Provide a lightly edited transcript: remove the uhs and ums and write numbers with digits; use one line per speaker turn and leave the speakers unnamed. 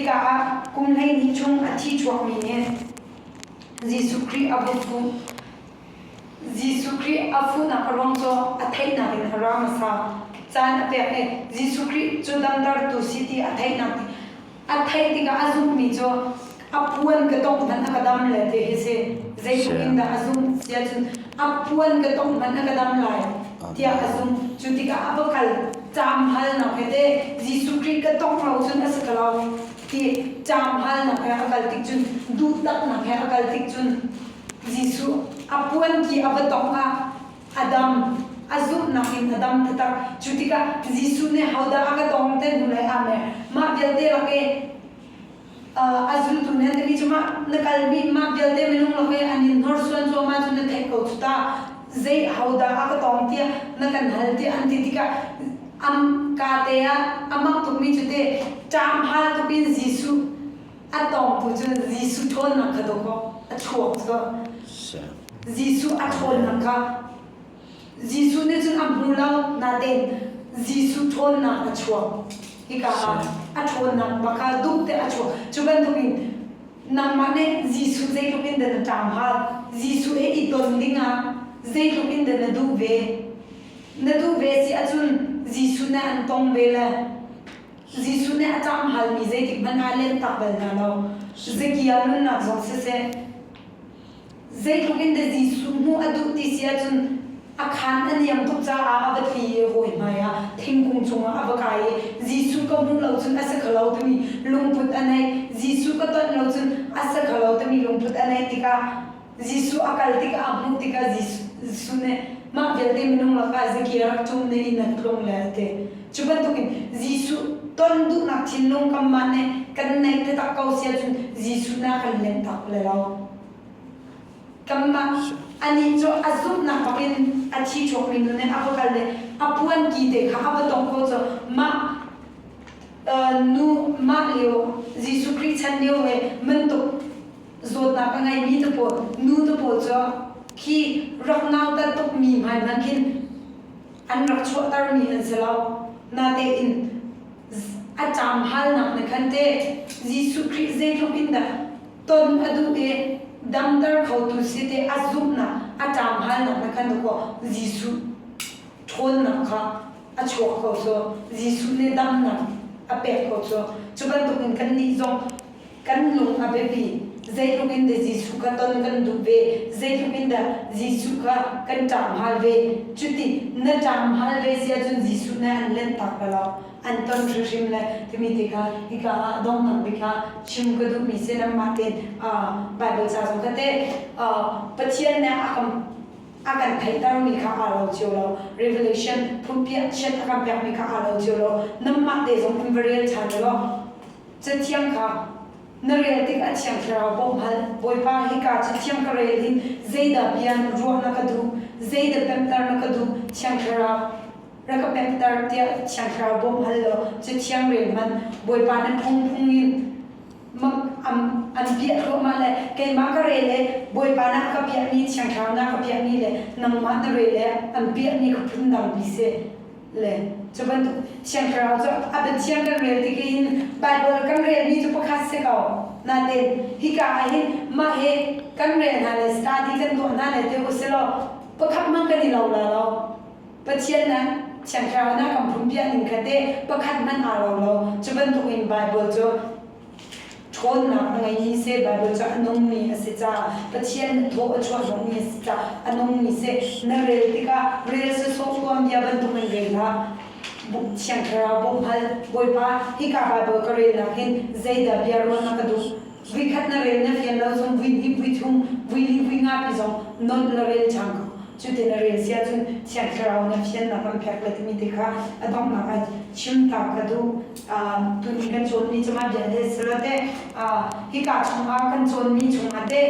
Hika ah kum 12 chung a thi chuakmi nih Jesuh Khrih a va fuh. Jesuh Khrih a fuhnak a ruang cu a theihnak in a ra hmasa. Caan a pek i Jesuh Khrih cu damtertu si ti a theihnak a theih tikah a zumhmi cu a puan ka tongh hmanh a ka dam le ti hi si. Zeitluk in dah a zumh tiah cun a puan ka tongh hmanh a ka dam lai tiah a zumh. Cu tikah a va kal caam halnak he te Jesuh Khrih ka tongh lo cun a si kho lo ti caam halnak he a kal tik cun duhtaknak he a kal tik cun Jesuh a puan ki a va tongh ah a dam. A zumhnak in a dam taktak. Cu tikah Jesuh nih hodah a ka tong te hnu lei ah mah vialte lak i a zultu nih an timi cu mah na kalmi mah vialte minung lak i an in hnorsuan cuahmah cu na theih ko cu ta zei hodah a ka tong tiah na kan hal tiah an ti tikah am ka te ah a mak tukmi cu te ṭam hal tukin Jesuh a tawngtu cu Jesuh ṭhawnnak kha dawkaw a chuak cu Jesuh a ṭhawnnak kha Jesuh nih cun a hmu lo natein Jesuh ṭhawnnak a chuak hika ah a ṭhawnnak bak kha duk te a chuak cu bantukin nangmah nih Jesuh zeitluk in dah na ṭam hal Jesuh he i ton dingah zeitluk in dah na duh ve na duh ve si ahcun Jesuh nih an tong ve le Jesuh nih a ṭam halmi zeitik hmanh ah lentak bal hna lo. Zakia nunnak zong siseh, zeitluk in dah Jesuh hmuh a duh ti si ahcun a khaan a niam tuk caah a va tli i hawi hmaiah thingkung cungah a va kai i Jesuh ka hmuh lo cun a si kho lo timi lungput a nei. Jesuh ka ton lo cun a si kho lo timi lungput a neih tikah Jesuh a kal tikah a hmuh tikah Jesuh nih mah vialte minung lakah Zakia rak ṭum ne in an tlung le a ti. Cu bantukin Jesuh ton duhnak thinlung kanmah nih kan neih taktak ko si ahcun Jesuh nih a kan lem tak le lo. Kanmah anih cu a zumhnak bakin a thi chuakmi nu nih a va kal le a puan ki te kha a va tongh ko cu mah nu mah lio Jesuh Khrih chan lio he bantuk zawtnak a ngeimi te pawl nu te pawl cu khi rak nautat tukmi hmai hmanh khin an rak chuahtermi an si lo. Natein a ṭam halnak nih khan te Jesuh Khrih zeitluk in dah ton a duh i damter khotu si ti a zumhnak a ṭam halnak nih khan dakaw Jesuh ṭhawnnak kha a chuak ko cu Jesuh nih damnak a pek ko cu cu bantukin kannih zong Kan lung a biapi. Zeitluk in dah Jesuh kha ton kan duh ve? Zeitluk in dah Jesuh kha kan ṭamhal ve? Cuti na ṭamhal ve si ahcun Jesuh nih an lentak bal lo. An ton hrimhrim le timi te kha hika ah donghnak bik ah chim ka duhmi si nanmah tein Baibal ca zong kha teh Pathian nih a kan a kan theihtermi kha aa lo cio lo. Revelation phunpiah chiat a kan pekmi kha aa lo cio lo. Nanmah te zong in va rel ṭhan u law Cathiang kha na rel tik ah Thiang Thlarau bawmh hal. Bawipa, hika cathiang ka rel hin zeidah bia ruah na ka duh, zeidah pemhter na ka duh, Thiang Thlarau rak ka pemhter tiah Thiang Thlarau bawmh hal law cathiang rel hmanh. Bawipa na phungphung in an piah thluahmah le keimah ka rel i Bawipa na ka piahmi Thiang Thlarau na ka piahmi le nangmah na rel i an piahmi kha phundang bi si. Le cu bantuk Thiang Thlarau cu a biathiang kan rel tik in Baibal kan relmi cu pakhat si ko. Nain hika ah hin mah hi kan rel hna le study kan tuah hna le ti usilaw pakhat hmang kan i lo la lo. Pathian na Thiang Thlarau na kan phunpiah ning kha te pakhat hmanh aa lo lo. Cu bantuk in Baibal cu Ṭhawnnak a ngeimi seh, Baibal cu a nungmi a si caah Pathian thaw a chuahhnawhmi a si caah a nungmi seh. Na rel tikah rel sawsawh tuanbia bantukin rel hlah. Thiang Thlarau bawmh hal. Bawipa, hika Baibal ka relnak hin zeidah bia ruah na ka duh? Vuikhat na rel na fian lo zong vui hnih, vui thum, vui li, vui nga pi zong non na rel ṭhan ko. Cutin a rel si ahcun Thiang Thlarau na fiannak an pek le timi te kha a donghnak ah chim ta ka duh. Tuni kan cawnmi cu mah vialte si lo teh hika chungah kan cawnmi chungah teh.